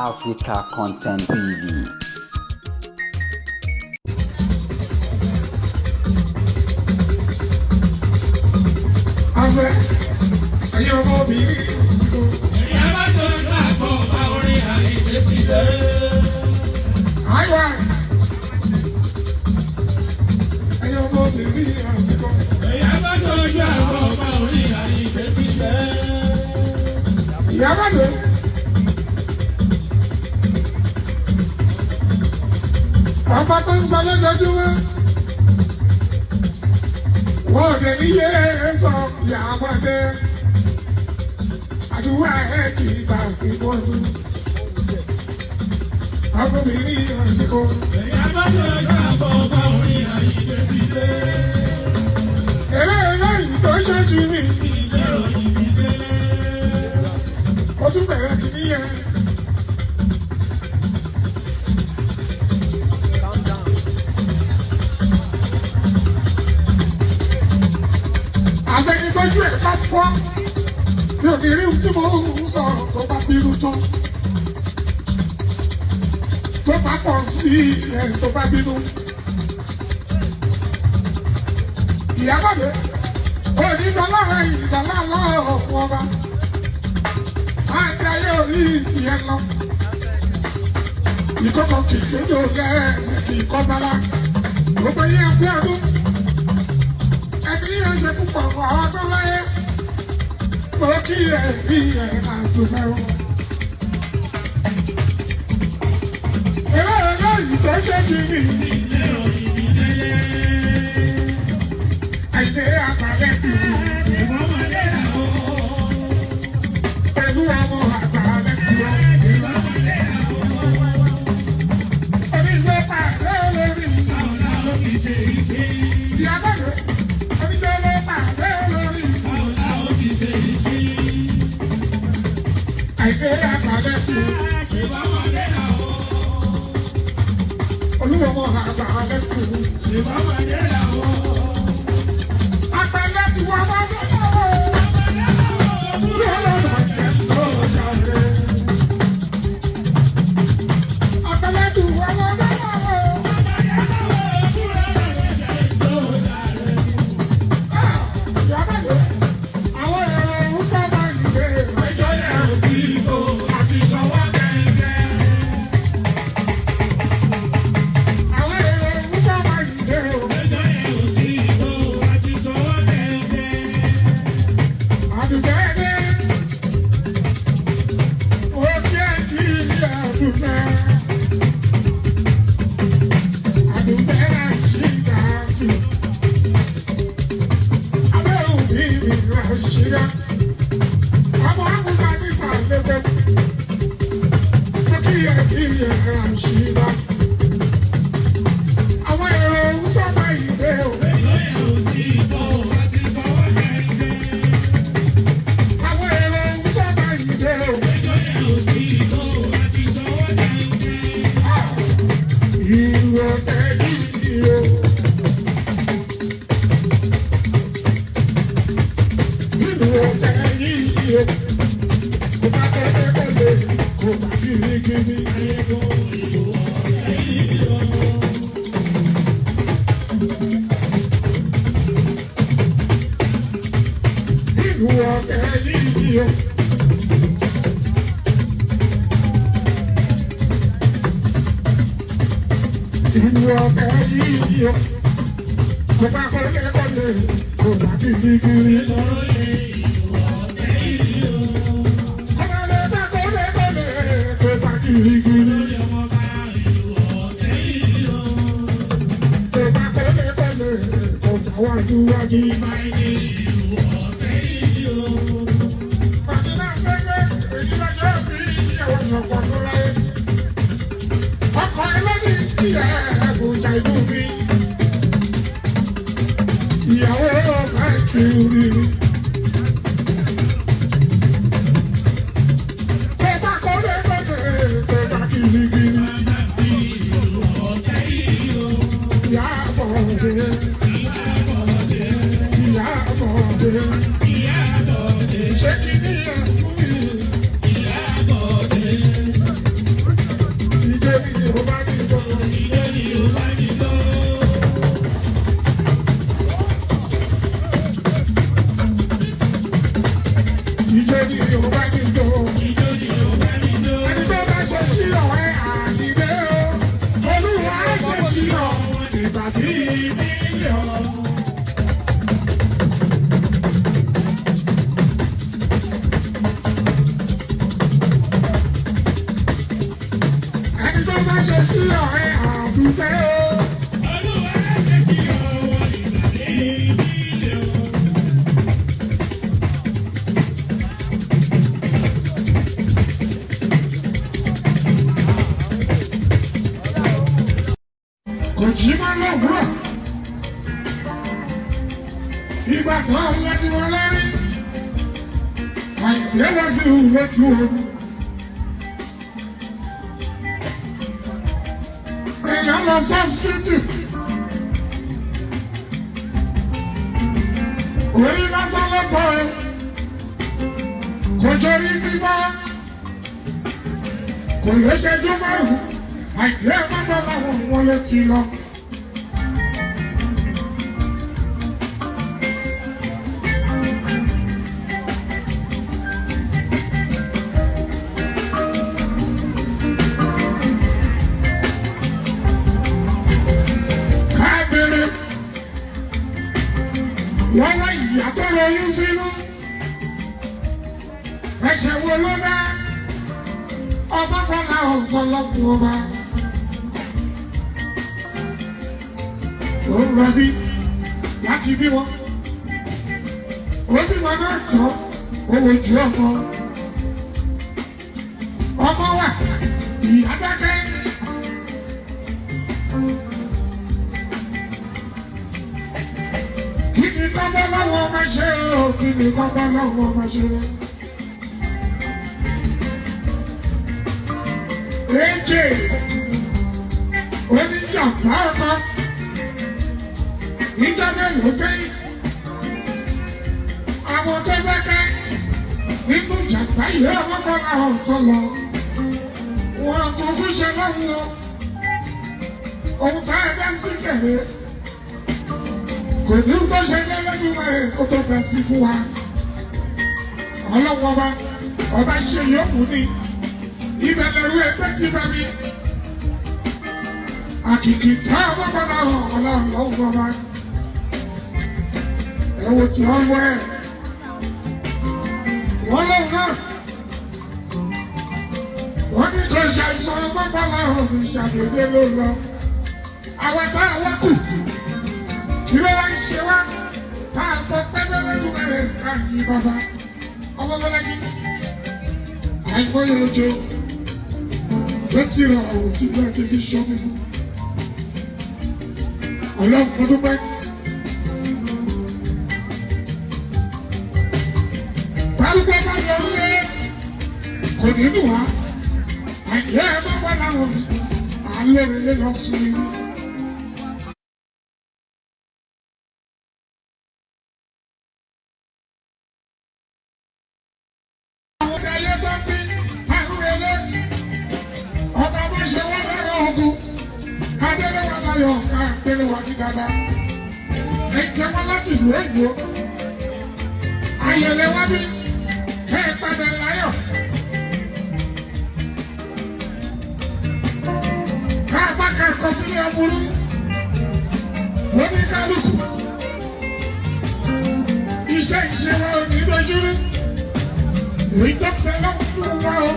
Africa Content TV. Afẹ́ ẹ̀yin ọmọbìnrin àsìkò. Ìyá bá tó láàbọ̀ bá orin Àyìndé ti dé. Àìwá ẹ̀yin ọmọbìnrin àsìkò. Ìyá bá tó láàbọ̀ bá orin Àyìndé ti dé. Ìyá bá dé. Bàbá tó ń sọ lójoojúmọ́. Wọ́n ò dé ní yé sọ ìyá bá dé. Àdúrà ẹ̀ kì í bá ìbọnú. Ọmọbìnrin àsìkò. Ìyá bá tó láàbọ̀ bá orin Àyìndé ti dé. Eré eléyìí tó ṣojú mi. Ìlérò yìí délé. Ó tún bẹ̀rẹ̀ kìíní yẹn. Àfẹnigbójú ẹ̀ bá fọ́. Mi ò ní rí ohun tí mo ń sọ tó bá bínú tán. Tó bá pọ̀ sí ẹ̀ tó bá bínú. Ìyábọ̀dé, òní dọ́là ìdọ́là lọ́wọ́ ọba. Máa ń dayé orí ìyẹn lọ. Ìkókò kì í tó lẹ́sẹ̀ kì í kọ́ bala. Gbogbo yẹn kú ọdún. Ẹbí yẹn ṣe púpọ̀ ọdún láyé. Mo kí ẹ bí ẹ àtúnfẹ́ o. Eré eléyìí tó ṣe jù mí. Ìlérò yìí délé. Àyìndé àgbàlẹ̀ tì mí. Ìbámadé làwọn. Pẹ̀lú ọmọ àgbàlẹ̀ tì mí. Ìbámadé làwọn. Oníṣẹ́ pàdé lórí. Báwo la ó ti ṣe é sí? Ìyábọ̀dé, oníṣẹ́ ló pàdé lórí. Báwo la ó ti ṣe é sí? Àyìndé àgbàlẹ̀ tì mí. Ìbámadé làwọn. Olúwọmọ àgbàlẹ̀ tì mí. Ìbámadé làwọn. Àgbàlẹ̀ tì wọ́n bá fẹ́ lọ́wọ́. Àgbàlẹ̀ tì wọ́n bá fẹ́ lọ́wọ́. Ìyábọ̀dé, àwọn èrò ń sábà ń gbé ẹjọ́ yẹn Àwọn èrò ń sábà ń gbé o. Àdùkẹ́dẹ́, ó jẹ́ kí àdùkẹ́. Àdùkẹ́ àṣìkà jù. Abẹ́ òbí mi rà ṣíra. Ọmọ Amúsá ní sàlẹ̀kẹ́. Ó kí ẹ kí ẹ rà ṣíra. Àwọn èrò ń sábà ìgbé o. Àwọn èrò ń sábà ìgbé o. Ìwọ tẹ̀lé o. Ìwọ tẹ̀lé o. Kò bá tẹ̀lé kọ́lé, kò bá kirikiri. Ìwọ tẹ̀lé o. Ìwọ tẹ̀lé o. Kò bá kọ́lé kọ́lé, kò bá kirikiri. Kò bá lè bá kọ́lé kọ́lé, kò bá kirikiri. Kò bá kọ́lé kọ́lé, kò bá wájú wájú. Màdínà sẹ́sẹ́, èyí lọ́jọ́ bí ìyàwó ọ̀pọ̀ tó láyé. Ọkọ̀ ẹlẹ́ni ìyá ẹ̀bùjà ìlú mi. Ìyàwó ọ̀gá ìkiri mi. Kò bá kọ́lé kọ́lé, kò bá kirikiri. Ìyá Bọ̀dé, ìyá Bọ̀dé, ṣé kí ni ẹ̀ fún mi? ọ̀rẹ́ àdúgbò. Olúwa ṣe sí ọwọ́ ìgbàlè ìdílé o. Kò jí máa lọ́wọ́. Ìgbà tó ń lẹ́ni wọn lórí. Àìpé wá sí lójú oorun. Èèyàn lọ sọ́sìpítì. Orí lásán ló fọ́ ẹ. Kò jọrí fífọ́. Kò lè ṣẹ́jú márùn-ún. Àìpé mọ́tò làwọn wọn ló ti lọ. Kábìrì lọ́wọ́ ìyá tó lóyún sínú. Ẹ̀ṣẹ̀ wo ló dá? Ọba bọ́lá ọ̀sán lọ́kùn ọba. Ó ń rọbí láti bí wọn. Ó bímọ náà tán, ó wojú ọmọ. Ọmọ wà, ìyá dákẹ́. Kí ni kọ́bọ́ lọ́wọ́ máa ṣe o? Kí ni kọ́bọ́ lọ́wọ́ máa ṣe? Èjè oníjàmbá ọkọ níjọ́ mélòó sẹ́yìn. Àwọn tó dákẹ́ nínú ìjàmbá yìí ọmọ kan láwọn tó lọ. Wọn kò kú ṣe lọ́wọ́ o. Ohun tá a dá sí kẹ̀lé kò ní tó ṣe lẹ́lẹ́nu rẹ̀ kó tó bẹ̀ sí fún wa. Ọlọ́wọ́ ọba ọba ṣe yòókù ni ibẹ̀ lẹ́rú ẹgbẹ́ ti bá mi. Àkìkì tá a bá bọ́lá ọlọ́wọ́ ọba. Ẹ wo tí wọ́n wẹ̀. Wọ́n lóun náà. Wọ́n ní kò ṣàìsàn ọmọ bọ́lá ọ̀hún ìṣàdédé ló lọ. Àwọn tá a wá kù. Kí ló wá ń ṣe wá? Tá a fọ pẹ́pẹ́ lẹ́nu rẹ̀ káàkiri bàbá. Ọmọ Bọ́lájí. Àìmọye òjò tó ti rọ̀ òun tí wọ́n ti fi ṣọ́ mímú. Ọlọ́run kò dúpẹ́. Bárúgbó bá lọ rí kò ní dùn wá. Àìyá ẹ má wá láwọn àlóore lọ sí i. Àwọn ayé tó ń bí àrùrẹ́lẹ́. Ọba bó ṣe wọ́n lára ogun. Adéléwà láyọ̀ ká gbéléwà ní dáadáa. Ẹ̀jẹ̀ wọn láti ìlú ègbò. Ayọ̀lẹ̀ wá bí kẹ́ ẹ padà láyọ̀. Ká bá ká kọ sílé aburú. Oníkálukú. Iṣẹ́ ìṣe wa ò ní lójúrú. Èyí tó pẹ́ lọ́wọ́ fún wa o.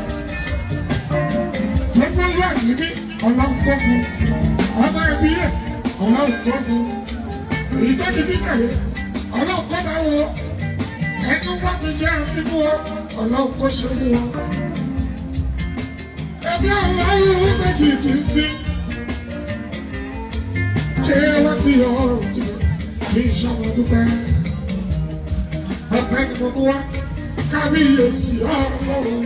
Gbogbo wà níbí ọlọ́run kó fún. Ọmọ ẹbí yẹ ọlọ́run kó fún. Èyí tó ti bí kàwé ọlọ́run kó bá wo. Ẹni wọ́n ti jẹ́ àfikún o ọlọ́run kó ṣe fún wọn. Ẹbí àwọn ayéwo méjì ti ń bí. Ṣé wọ́n fi ọ̀rọ̀ jù ní ìṣọ̀rọ̀ dúpẹ́? Ọpẹ́ ni mo mú wá kábíyèsí ọlọ́run.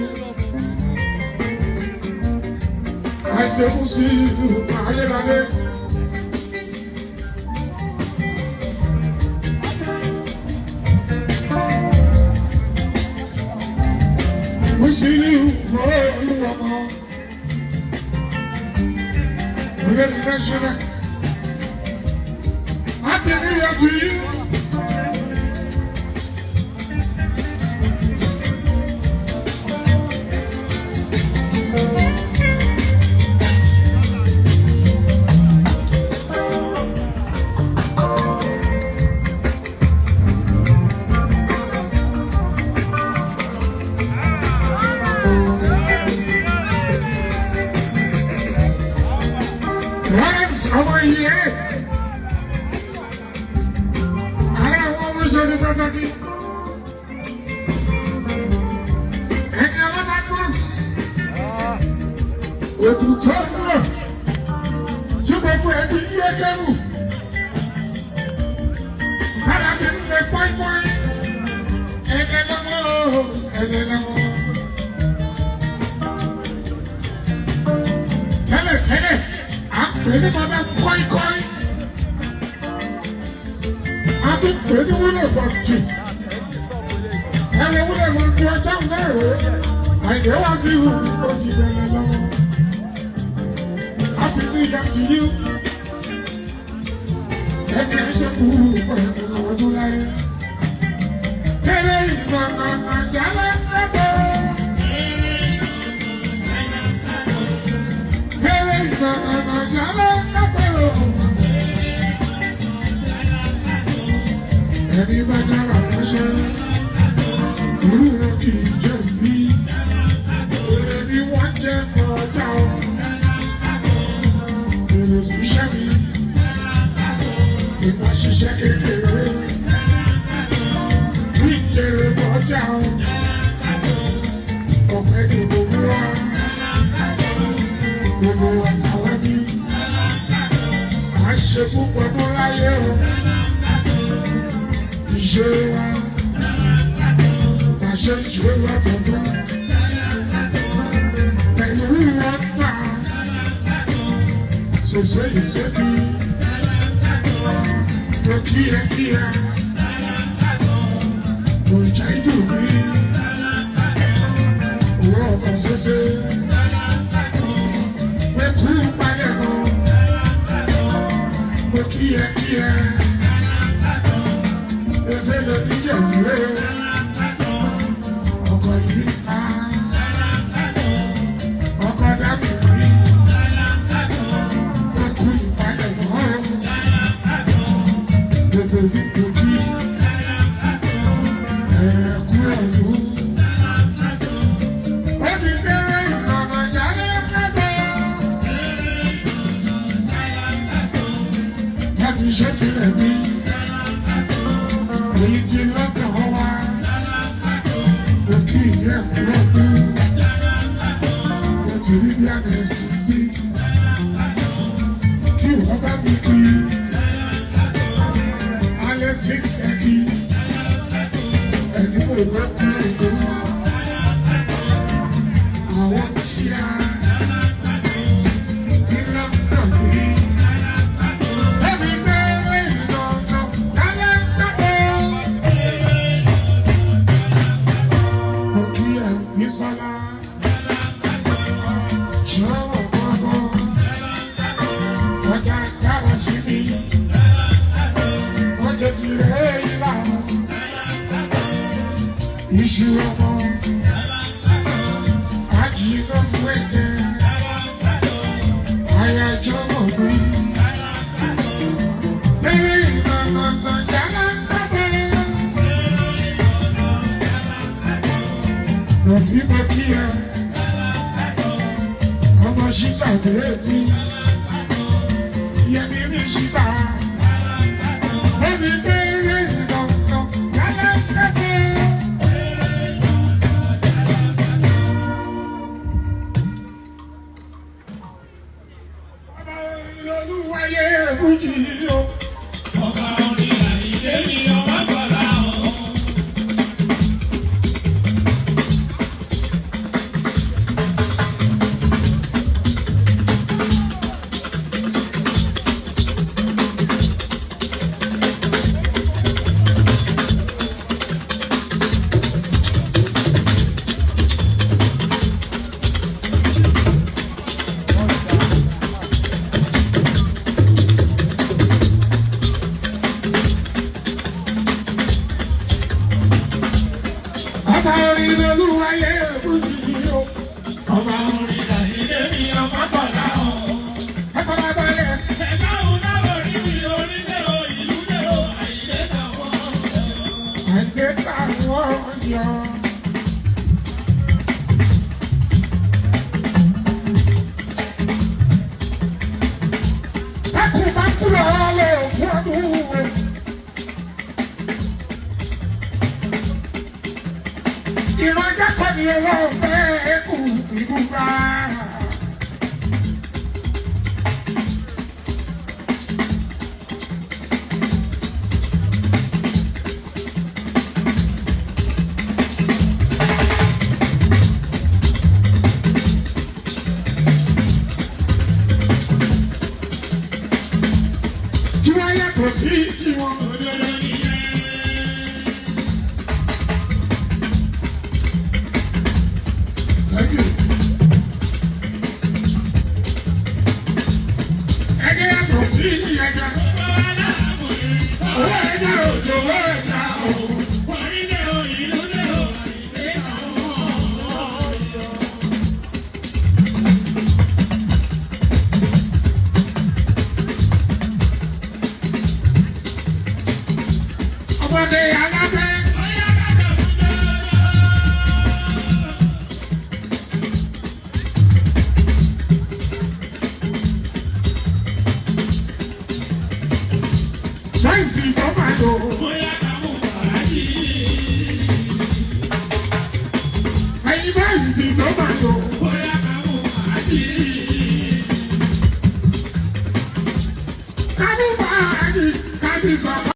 Àìdẹ́kùn sí ìlú ayérayé. Musiliu olúwọmọ. Olórí national. Happy New Year to you. Àyìndé. Ara àwọn ọmọ ìṣòro pàtàkì. Ẹni ọlọ́ba kọ́ọ̀sì. Ògùn tó ń lò tí gbogbo ẹ ti yí ẹkẹ́rù. Bára ti ń lè pọ́ínpọ́ín. Ẹni lọ́wọ́ ẹni lọ́wọ́. Tẹ́lẹ̀ tẹ́lẹ̀, à ń pè ní bàbá kọ́ínkọ́ín. A tún pè ní wúlò bọ̀tù. Ẹni wúlò bọ̀tù ọjọ́ náà rèé. Àyìndé wá sí ìhù ó ti bẹ̀rẹ̀ lọ́wọ́. Happy New Year to you. Ẹni ẹ ṣe kú ọ̀rọ̀ ọdún láyé. Tẹ́lẹ̀ ìgbọ̀nà àjálẹ̀ lọ́dọ̀. Tẹ́lẹ̀ ìgbọ̀nà àjálẹ̀ lọ́dọ̀. Ẹni bá dára lọ́ṣẹ́, irú wọn kì í jẹ́ bí. Èrè ni wọ́n jẹ́ kọjá o. Èrè fúnṣẹ́ mi, ìgbà ṣiṣẹ́ kékeré, kí n jèrè kọjá o. Ọ̀pẹ ni gbogbo wa, gbogbo wa làwọn bí. À ń ṣe púpọ̀ mọ́ láyé o. Ìṣe wa, àṣẹ ìṣe wa gbogbo. Pẹ̀lú wọn ta, ṣẹṣẹ ìṣẹ́bí. Mo kí ẹ kí ẹ, mo jẹ́ ìdùnnú. Owó ọkọ̀ ṣẹṣẹ, mo kú palẹ̀ mọ́. Mo kí ẹ kí ẹ. Efe lọ ní jẹ̀dúró, ọkọ̀ yìí pa, ọkọ̀ dábì rí, okú ìpalẹ̀ mọ́, gbogbo ìdòkí, ẹ̀kú ọ̀dún. Ó ti dẹ́rẹ́ ìlànà ìyálé kẹ́tẹ́. Láti ṣe tilẹ̀ mi. Èyí ti lọ́kàn wá, òkè ìyá ẹ̀kúrọ́kú, ó ti rí bí àmì sí bí, kí wọ́n bá mi kí, alẹ́ sí ṣẹ́kí, ẹni kò wọ́n kú òkú, àwọn tí a ní lọ́kàn mi. Ẹ̀mí bẹ́ẹ̀ ìlọ́jọ́ kálẹ̀ kálẹ̀. Mo kí ẹ ní sọ́lá, ṣọ́wọ́ gbọ́gbọ́, ọjà dára sí mi, ọjà tìrẹ ìlà, iṣu ọmọ, àjìnà fún ẹ̀jẹ̀, àyájọ́ mọ̀ mi. Tẹ́lẹ̀ ìgbàgbọ́ yàrá kọ́tẹ́. Òbí mo kí ẹ, ọmọ ṣíta bèbí, yẹmi mi ṣíta, bébí bèrè ìdọ̀tọ̀ yálà kẹ́kẹ́. Ọba olúwayé fújì o. Ọba orin Àyìndé ni ọmọ gbọ́dọ̀ àwọn. Ẹni ọwọ́ fẹ́ kù ìbúra. Tí wọ́n yàtọ̀ sí tiwọn. Thank you. Ẹgbẹ́ yàtọ̀ sí ẹja. Owó ẹja òjò owó ẹja o. Ọmọdé aláfẹ́. Láìsí tó máa lò. Ẹyin báyìí tó máa lò. Kábí báyìí ká sì sọ